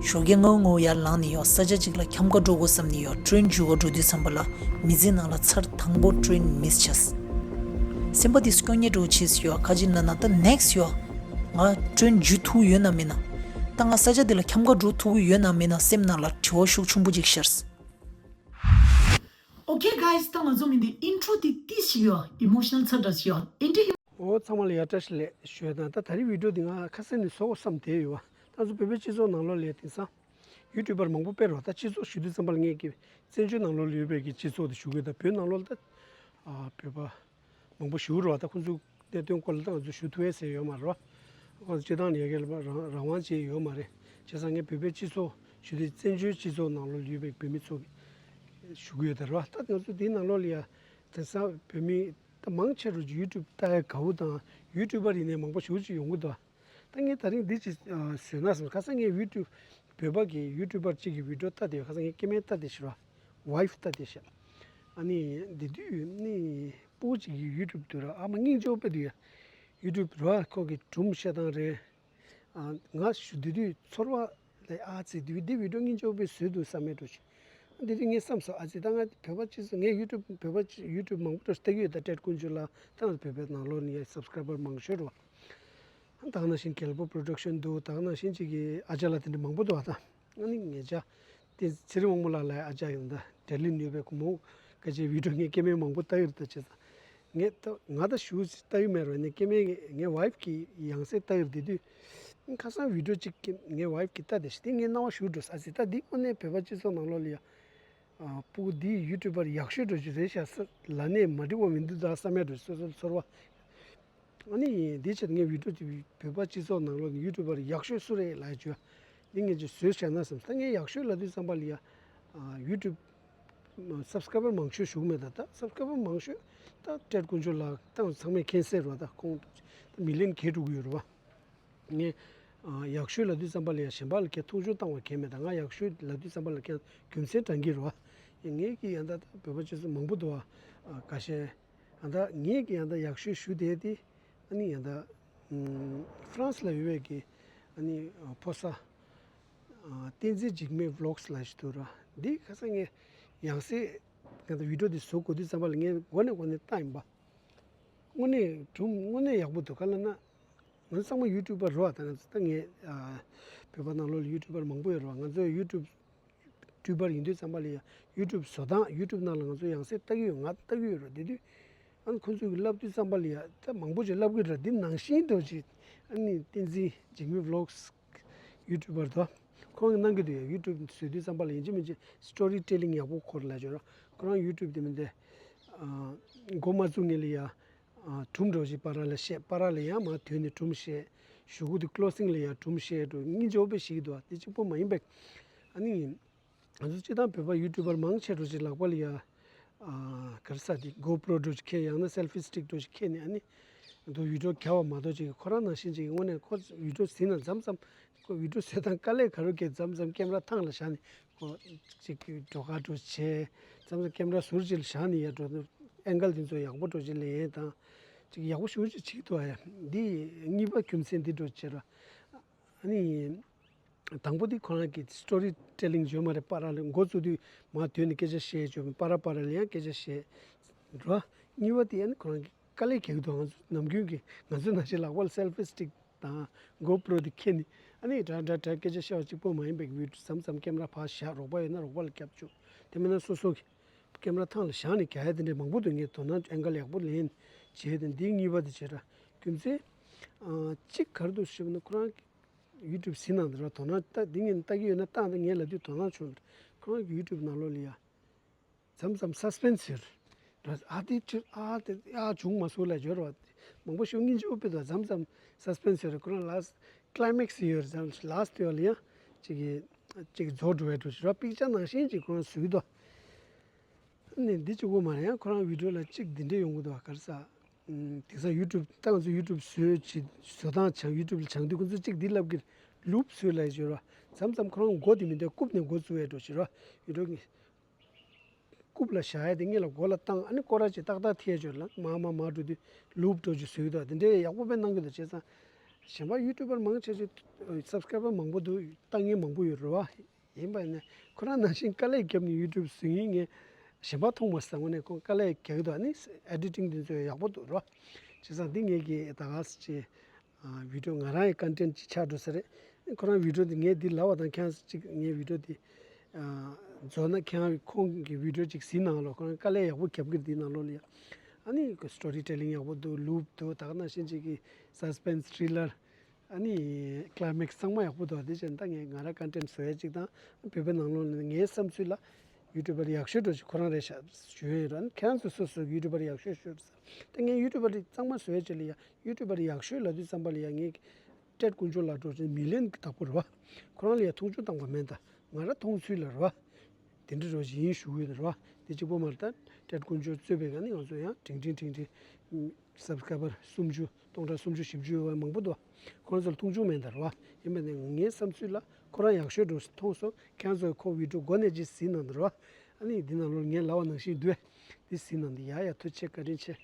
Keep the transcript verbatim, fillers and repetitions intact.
ཞོགས་ཀས་སྔ་སྔ་ཡར་ལངས་ནས་ཡོ་ས་ཆ་གཅིག་ལ་འཁྱམ་ཁ་འགྲོ་དགོས་བསམ་ནས་ཡོ་ཊེན་འཇུག་ག་འགྲོ་དུས་ཙམ་པ་ལ་མི་ཚེ་ནང་ལ་ཚར་དང་པོ་ཊེན་མིས་བྱས། སེམས་པ་དེ་སྐྱོ་ཉེ་འགྲོ་ཆེས་ཡོ་ཁ་ཅིག་ན་ན་ད་ནེགསི་ཡོ་ང་ཊེན་འཇུག་ཐུབ་ཡོད་ན་མེད་ན། ད་ང་ས་ཆ་དེ་ལ་འཁྱམ་ཁ་འགྲོ་ཐུབ་ཀྱི་ཡོད་ན་མེད་ན་སེམས་ནང་ལ་དྲི་བ་ཤུགས་ཆེན་པོ་ཅིག་ཤར། Okay guys, ད་ང་ཚོ་མི་འདི་ཨིན་ཊོ་དེ་ཏིས་ཞིག་ཡོད། ཨི་མོ་ཤི་ནལ་ཚ་དྲགས་ཤིག་ཡོད། ཨིན་ཊི་ཨོ་ཚང་མ་ལ་ཡ་བཀྲ་ཤིས་བདེ་ལེགས་ཞུ་ཡ་དང་། ད་ད་རེས་བི་ཌི་ཡོ་འདི་ང་ཁ་སང་ནས་བཟོ་དགོས་བསམ་བསྡད་ཡོད་པ། ད་ང་ཚོ་བོད་པའི་སྤྱི་ཚོགས་ནང་ལོགས་ལ་དེང་སང་ཡུ་ཊུབ་པར་མང་པོ་དཔེ་རོ། ད་སྤྱི་ཚོགས་ཞུ་དུས་ཙམ་པ་ལ་ངས་ཀྱི་བཙན་བྱོལ་ནང་ལོགས་ལ་ཡོད་པའི་གི་སྤྱི་ཚོགས་དེ་ཞུ་དགོས། ད་བོད་ནང་ལོགས་ལ་ད་ཨ་བོད་པ་མང་པོ་ཞུ་རོ། ད་ཁོང་ཚོའི་གནད་དོན་སྐོར་ལ་ད་ང་ཚོ་ཞུ་ཐུབ་ཡས་ཟེར་ཡོད་མ་རེད་བ། ཁོང་ཚོ་སྤྱི་བཏང་ནས་ཡ་གི་ལ་རང་རང་དབང་བྱས་ཡོད་མ་རེད། བྱས་ཙང་ངས་བོད་པའི་སྤྱི་ཚོགས་ཞུ་དུས་བཙན་བྱོལ་སྤྱི་ཚོགས་ནང་ལོགས་ལ་ཡོད་པའི་བོད་མི་ཚོ་གི་ཞུ་གི་ཡོད་ད་རེད་བ། ད་ང་ཚོ་འདིའི་ནང་ལོགས་ལ་ཡ་དེང་སང་བོད་མི་ད་མང་ཆེ་རུ་ཡུ་ཊུབ་ལྟ་ཡ་དགའ་བོ་དང་ཡུ་ཊུབ་པར་ཡིན་ནའི་མང་པོ་ཞེ་པོ་ཅིག་ཡོང་གི་འདུག་ད་ངས་ད་རིང་འདི་ཅིག་ཨ་བཟོས་ན་བསམ། ཁ་སང་ངས་ཡུ་ཊུབ་བོད་པ་གི་ཡུ་ཊུབ་པར་གཅིག་གི་བི་ཌི་ཡོ་ལྟ་དེ། ཁ་སང་ངས་སྐྱེ་དམན་ལྟ་དེ་ཞུ་ར། ཝའི་ཕི་ལྟ་དེ་ཤག་ཨ་ནི་འདི་དུས་ནི་སྤུ་གུ་གཅིག་གི་ཡུ་ཊུབ་དུ་ར། ཨ་མ་སྙིང་རྗེ་པོ་དཔེ་འདུག་ཡ། ཡུ་ཊུབ་ར་ཁོ་གི་སྒྲུང་བཤད་སྟངས་རེད། ཨ་ང་ཞུ་འདི་དུས་ཚོར་བ་ལས་ཨ་ཙི་འདི་འདི་བི་ཌི་ཡོ་སྙིང་རྗེ་པོ་དཔེ་བཟོས་འདུག་བསམ་མེད་འགྲོ་ཞིག་འདི་དུས་ངས་བསམ་སོང་། ཨ་ཙི་ད་ང་བོད་པ་སྤྱི་ཚོགས་ངས་ཡུ་ཊུབ་བོད་པ་ཡུ་ཊུབ་མང་པོ་ལྟ་གི་ཡོད། ད་ཏྲེད་དཀོན་མཆོག་ལ་ད་ང་བོད་པའི་ནང་ལོགས་ནས་སབ་སི་ཀ་རའི་བར་མང་ཤོས་རེད་བ། ད་ག་ནང་བཞིན་རྒྱལ་པོ་པོ་རོ་ཌག་ཤན་འདུག་ད་ག་ནང་བཞིན་ཅིག་གི་ཨ་ཅག་ལགས་དེ་འདྲ་མང་པོ་འདུག་ཨ་ད་ཨ་ནི་ངེད་ཅག་དེ་ཚེ་རིང་དབང་མོ་ལགས་ལ་ཨ་ཅག་ཡང་ད་འབྲེལ་ལི་ནུས་པའི་གོང་མོ་སྐད་ཆའི་བི་ཌི་ཡོ་ངས་སྐྱེ་དམན་མང་པོ་ལྟ་ཡོད་ད། བྱས་ཙང་ངས་ད་ང་ད་ཞུ་ལྟ་ཡོད་མེད་རོ། ནས་སྐྱེ་དམན་ངས་ཝའི་ཕི་གི་ཡང་སེ་ལྟ་ཡོད་དེ་དུས་ཁ་སང་བི་ཌི་ཡོ་གཅིག་ངས་ཝའི་ཕི་གི་ལྟ་དེ་ཞིག་དེ་ངས་སྣང་བ་ཞུ་འགྲོ་ས་ཟིག་ད་འདི་དངོས་གནས་བོད་པ་སྤྱི་ཚོགས་ནང་ལོགས་ལ་ཡ་ཨ་སྤུ་གུ་འདི་ཡུ་ཊུབ་པར་ཡག་ཤོས་འགྲོ་ཅིག་རེད་ཤག་ས་ལ་ནས་མ་འགྲིག་པ་མི་འདུག་ད་བསམ་ཡ་འགྲོ་སོ་སོའི་ཚོར་བ། ཨ་ནི་འདི་ཕྱིར་ངས་བི་ཌི་ཡོ་དེ་བོད་པ་སྤྱི་ཚོགས་ནང་ལོགས་ནས་ཡུ་ཊུབ་པར་ཡག་ཤོས་སུ་རེད་ལབ་བརྗོད། འདི་ངས་ཅིག་བཟོས་བཞག་ན་བསམ། ད་ངས་ཡག་ཤོས་ལབ་དུས་ཙམ་པ་ལ་ཡ་ཡུ་ཊུབ་སབ་སི་ཀ་རའི་བར་མང་ཤོས་ཞུ་གི་མེད། ད་ད་སབ་སི་ཀ་རའི་བར་མང་ཤོས་ད་ཏྲེད་དཀོན་མཆོག་ལགས་ད་ཚང་མས་མཁྱེན་གསལ་རེད་བ། ད་ཁོང་ད་མི་ལི་ཡོན་བརྒལ་འགྲོ་གི་ཡོད་རེད་བ། ངས་ཨ་ཡག་ཤོས་ལབ་དུས་ཙམ་པ་ལ་ཡང་གཞན་པ་ལ་ཁྱེད་མཐོང་ཆུང་བཏང་བ་གང་ཡང་མེད། ད་ང་ཡག་ཤོས་ལབ་དུས་ཙམ་པ་ལ་ཁྱེད་རྒྱུ་མཚན་དྲང་གི་རེད་བ། ངས་ཀྱི་ཡང་ད་ད་བོད་པ་སྤྱི་ཚོགས་མང་པོ་འདུག་བ། ཨ་ཁ་ཤས་ཡང་ད་ངས་ཀྱི་ཡང་ད་ཡག་ཤོས་ཞུ་བསྡད་དེ། ཨ་ནི་ཡང་ད་ཨམ་ཧྥ་རན་སི་ལ་ཡོད་པའི་གི་ཨ་ནི་ཨ་ཕོ་གསར་ཨ་བསྟན་འཛིན་འཇིགས་མེད་བི་ལོག་སི་ལབ་ཞིག་འདུག་ར། འདི་ཁ་སང་ངས་ཡང་སེ་ཡང་ད་བི་ཌི་ཡོ་འདི་བཟོ་དགོས་དུས་ཙམ་པ་ལ་ངས་འགོ་ནས་འགོ་ནས་བལྟ་ཡིན་པ། དངོས་གནས་སྒྲུང་དངོས་གནས་ཡག་པོ་འདུག་ག་ལབ་ན། ང་ཚོ་ཚང་མ་ཡུ་ཊུབ་པར་རེད་བ། ད་ང་ཚོ་ད་ངས་ཨ་བོད་པ་ནང་ལོགས་ལ་ཡུ་ཊུབ་པར་མང་པོ་ཡོད་རེད་བ། ང་ཚོ་ཡུ་ཊུབ་ཊུབ་པར་ཡིན་དུས་ཙམ་པ་ལ་ཡ་ཡུ་ཊུབ་བཟོ་སྟངས་ཡུ་ཊུབ་ནང་ལ་ང་ཚོ་ཡང་སེ་ལྟ་གི་ཡོད། ང་ལྟ་གི་ཡོད་རེད། དེ་དུས་ཨ་ནི་ཁོང་ཚོས་ཀྱི་ལབ་དུས་ཙམ་པ་ལ་ཡ་ད་མང་པོ་ཅིག་ལབ་གི་རེད། འདི་ནང་བཞིན་འགྲོ་ཅིག་ཨ་ནི་བསྟན་འཛིན་འཇིགས་མེད་བི་ལོག་སི་ཡུ་ཊུབ་པར་དོ། ཁོང་གིས་གནང་གི་འདུག་ཡ། ཡུ་ཊུབ་བཟོས་དུས་ཙམ་པ་ལ་ཡིན་གཅིག་མིན་གཅིག་སི་ཊོ་རི་ཊེ་ལིང་ཡག་པོ་ཁོ་རང་ལ་བྱོས་ར། ཁོ་རང་ཡུ་ཊུབ་དེ་མིན་ཏེ་ཨ་འགོ་མ་བཙུགས་སྔོན་ལ་ཡ། ཨ་སྒྲུང་འདྲ་བོ་ཞིག་བར་ལ་བཤད། བར་ལ་ཡང་མར་དོན་ནས་སྒྲུང་བཤད། གཞུག་གུ་དེ་ཀློ་སིང་ལ་ཡང་སྒྲུང་བཤད་འགྲོ། སྙིང་རྗེ་པོ་དཔེ་ཞིག་འདུག་ཨ་དེ་གཅིག་པོ་མ་ཡིན་པས། ཨ་ནི་ང་ཚོ་སྤྱིར་བཏང་བོད་པ་ཡུ་ཊུབ་པར་མང་ཆེ་འགྲོ་ཞིག་ལག་པ་ལ་ཡ་ཨ་ག་རེ་ཟེར་དེ་གོ་པྲོ་འདྲ་ཞིག་འཁྱེར། ཡང་ན་སེལ་ཕི་སི་ཊིག་འདྲ་ཞིག་འཁྱེར་ནས་ཨ་ནི་འདུག་ཡུ་ཊུབ་རྒྱག་པ་མ་གཏོགས་ཅིག་ཁོ་རང་ནང་བཞིན་ཅིག་དངོས་གནས་ཁོ་ཡུ་ཊུབ་ཟིན་ན་མཚམས་མཚམས་ཁོ་ཡུ་ཊུབ་བཟོས་དང་དཀའ་ལས་ག་རེ་བརྒྱབ་མཚམས་མཚམས་ཀེམ་ར་ཐང་ལ་བཞག་ནས། ཁོ་གཅིག་གི་འགྲོ་ཁ་འགྲོ་བྱས། མཚམས་མཚམས་ཀེམ་ར་ཟུར་གཅིག་ལ་བཞག་ནས་ཡར་འགྲོ་ན་ཨེང་གལ་དེ་ཚོ་ཡག་པོ་འགྲོ་ཅིག་ལེན་དང་། གཅིག་ཡག་པོ་ཞེ་པོ་ཅིག་བྱེད་ཀྱི་འདུག་ཨ། ཡ་འདི་གཉིས་པ་རྒྱུ་མཚན་འདི་འགྲོ་བྱེད་ར། ཨ་ནི་དང་པོ་འདི་ཁོ་རང་གི་སི་ཊོ་རི་ཊེ་ལིང་བརྗོད་མ་རེད། བར་ལ་འགོ་བཙུགས་དུས་མར་དོན་ནས་སྐད་ཆ་བཤད་བརྗོད་པ། བར་བར་ལ་ཡང་སྐད་ཆ་བཤད་ར། གཉིས་པ་འདི་ཨ་ནི་ཁོ་རང་གི་དཀའ་ལས་རྒྱག་གི་འདུག་ང་ཚོ་ནམ་རྒྱུན་གྱི་ང་ཚོ་ནང་བཞིན་ལག་པ་ལ་སེལ་ཕི་སི་ཊིག་དང་གོ་པྲོ་དེ་འཁྱེར་ནས་ཨ་ནི་དྲ་དྲ་དྲ་སྐད་ཆ་བཤད་པ་གཅིག་པོ་མ་ཡིན་པའི་བི་ཌི་ཡོ་མཚམས་མཚམས་ཀེམ་ར་ཕར་བཞག་རོགས་པ་ཡོད་ན་རོགས་པ་ལ་རྒྱབ་བཅུག་དེ་མིན་ན་སོ་སོ་གི་ཀེམ་ར་ཐང་ལ་བཞག་ནས་རྒྱག་ཡ་དེ་འདྲའི་མང་པོ་འདུག་ངས་དོ་སྣང་ཨེང་གལ་ཡག་པོ་ལེན་བྱས་དེ་འདི་གཉིས་པ་དེ་བྱས་ར། རྒྱུ་མཚན་ཨ་གཅིག་ག་རེ་འདུག་ཞུས་པ་ན་ཁོ་རང་གི་ཡུ་ཊུབ་ཟིན་ནང་དུ་ར་དོ་སྣང་ལྟ་འདི་ངས་ལྟ་གི་ཡོད་ན་ལྟ་འདི་ངས་ལབ་དུས་དོ་སྣང་བྱུང་། ཁོ་རང་གི་ཡུ་ཊུབ་ནང་ལོགས་ལ་ཡ། མཚམས་མཚམས་སས་པེན་སི་ཡོད་རེད། ཨ་དེ་ཁྲིད་ཨ་དེ་ཨ་བྱུང་མ་སོང་ལ་སྦྱོར་བ། མང་པོ་ཞིག་སྙིང་རྗེ་པོ་དཔེ་འདུག་མཚམས་མཚམས་སས་པེན་སི་ཡོད་རེད། ཁོ་རང་ལ་ཀི་ལའི་མེག་སི་ཡོད་རེད། མཚམས་ལ་སི་ཊི་ཡོད་ལ་ཡང་ཅིག་གི་ཅིག་རྫོགས་འགྲོ་བའི་འགྲོ་ཞིག་ར། པིག་ཅར་ནང་བཞིན་ཅིག་ཁོ་རང་བཟོས་འདུག་ནི་འདི་གཅིག་པོ་མ་རེད། ཡང་ཁོ་རང་བི་ཌི་ཡོ་ལ་གཅིག་འདི་འདྲས་ཡོང་གི་འདུག་ག་རེ་ཟ། དེང་སང་ཡུ་ཊུབ་ད་ང་ཚོ་ཡུ་ཊུབ་བཟོས་བྱེད་བཟོ་སྟངས་སྦྱང་ཡུ་ཊུབ་ལ་སྦྱང་དུས་ཁོ་ཚོས་གཅིག་འདི་ལབ་ཀྱི་རེད། ལུབ་བཟོས་ལབ་ཡ་ཅིག་ཡོད་ར། མཚམས་མཚམས་ཁོ་རང་མགོ་དེ་མི་འདྲ་རྐུབ་ནས་མགོ་བཙུགས་ཡ་འགྲོ་ཞིག་ར། ཡུ་ཊུབ་རྐུབ་ལ་བཞག་ཡ་དེ་སྔོན་ལ་མགོ་ལ་བཏང་ཨ་ནི་སྐོར་ར་ཅིག་ཏག་ཏག་ཐེ་ཅོར་ལ་མ་མ་མ་འགྲོ་དུས་ལུབ་འགྲོ་ཅིག་བཟོས་འདུག་དེ་འདྲའི་ཡག་པོ་དཔེ་གནང་གི་འདུག་བྱས་ཙང་ གཞན་པ་ཡུ་ཊུབ་པར་མང་ཆེ་ཆེ་སབ་སི་ཀ་རའི་བར་མང་པོ་འདུག་ལྟ་མཁན་མང་པོ་ཡོད་རེད་བ། ཡིན་པ་ཡིན་ན་ཁོ་རང་ནང་བཞིན་དཀའ་ལས་བརྒྱབ་ནས་ཡུ་ཊུབ་བཟོ་མཁན་ངས་གཞན་པ་མཐོང་མ་སོང་། དངོས་གནས་ཁོང་དཀའ་ལས་རྒྱག་གི་འདུག་ཨ་ནི་ཨེ་ཌི་ཊིང་དེ་ཚོ་ཡག་པོ་འདུག་རེད་བ། བྱས་ཙང་འདི་ངས་ཀྱི་ད་ག་ཟེ་ཅིག་ཨ་བི་ཌི་ཡོ་ང་རང་ཡི་ཀོན་ཊེན་ཊི་ཅིག་ཆགས་འགྲོ་ས་རེད། ཁོ་རང་བི་ཌི་ཡོ་འདི་ངས་འདི་ལབ་པ་དང་ཁྱེད་རང་ཅིག་ངས་བི་ཌི་ཡོ་འདི་ཨ་བཟོ་ན་ཁྱེད་རང་ཁོང་གི་བི་ཌི་ཡོ་ཅིག་གཟིགས་གནང་རོགས། ཁོ་རང་དཀའ་ལས་ཡག་པོ་རྒྱབ་ཀྱི་འདི་ནང་ལོགས་ལ་ཡ། ཨ་ནི་ཁོ་སི་ཊོ་རི་ཊེ་ལིང་ཡག་པོ་འདུག་ལུབ་འདུག་ད་ག་ནང་བཞིན་ཅིག་གི་སཱ་སི་པེན་སི་ཐི་རི་ལར་ཨ་ནི་ཀི་ལའི་མེག་སི་ཚང་མ་ཡག་པོ་འདུག་དེ་བྱས་ན་ད་ངས་ང་རང་ཀོན་ཊེན་ཊི་བཟོ་ཡ་ཅིག་དང་བོད་པའི་ནང་ལོགས་ནས་ངའི་བསམ་ཚུལ་ལ་ཡུ་ཊུབ་པར་ཡག་ཤོས་འགྲོ་ཅིག་ཁོ་རང་རེད་ཤག་ཞུ་ཡ་ཡོད་ར། ཁྱེད་རང་ཚོ་སོ་སོ་ཡུ་ཊུབ་པར་ཡག་ཤོས་ཤོད་ཟེར། ད་ངས་ཡུ་ཊུབ་པར་གཙང་མ་བཟོ་ཡ་ཅིག་ལ་ཡ་ཡུ་ཊུབ་པར་ཡག་ཤོས་ལབ་དུས་ཙམ་པ་ལ་ཡ་ངས་ཏྲེད་དཀོན་མཆོག་ལ་འགྲོ་ཅིག་མི་ལན་བདག་པོ་རེད་བ། ཁོ་རང་ལ་ཡ་མཐོང་ཆུང་བཏང་བ་མེད་ད། ང་རང་མཐོང་ཚུལ་ལ་རེད་བ། དེ་འདྲ་རོ་ཞིག་ཡིན་ཞུ་གི་ཡོད་རེད་བ། དེ་གཅིག་པོ་མ་རེད་ད། ཏྲེད་དཀོན་མཆོག་གཙོས་པའི་ག་ནི་ང་ཚོ་ཡང་ཁྲིང་ཁྲིང་ཁྲིང་ཁྲིང་སབ་སི་ཀ་རའི་བར་སུམ་ཅུ་སྟོང་ཕྲག་སུམ་ཅུ་བཞི་བཅུ་ཡོད་པ་མང་པོ་འདུག་ཁོ་རང་ཚོ་ལ་མཐོང་ཆུང་མེད་ད་རེད་བ། ཡིན་པ་ནི་ངའི་བསམ་ཚུལ་ལ་ཁོ་རང་ཡག་ཤོས་འགྲོ་མཐོང་སོང་། ཁྱེད་རང་ཚོས་ཁོ་བི་ཌི་ཡོ་མགོ་ནས་ཅིག་གཟིགས་གནང་ད་རེད་བ། ཨ་ནི་འདི་ནང་ལོགས་ངས་ལབ་པ་ནང་བཞིན་འདུག་བས། འདི་གཟིགས་གནང་འདི་ཡ་ཡ་ཐུགས་རྗེ་ཆེ། བཀའ་དྲིན་ཆེ།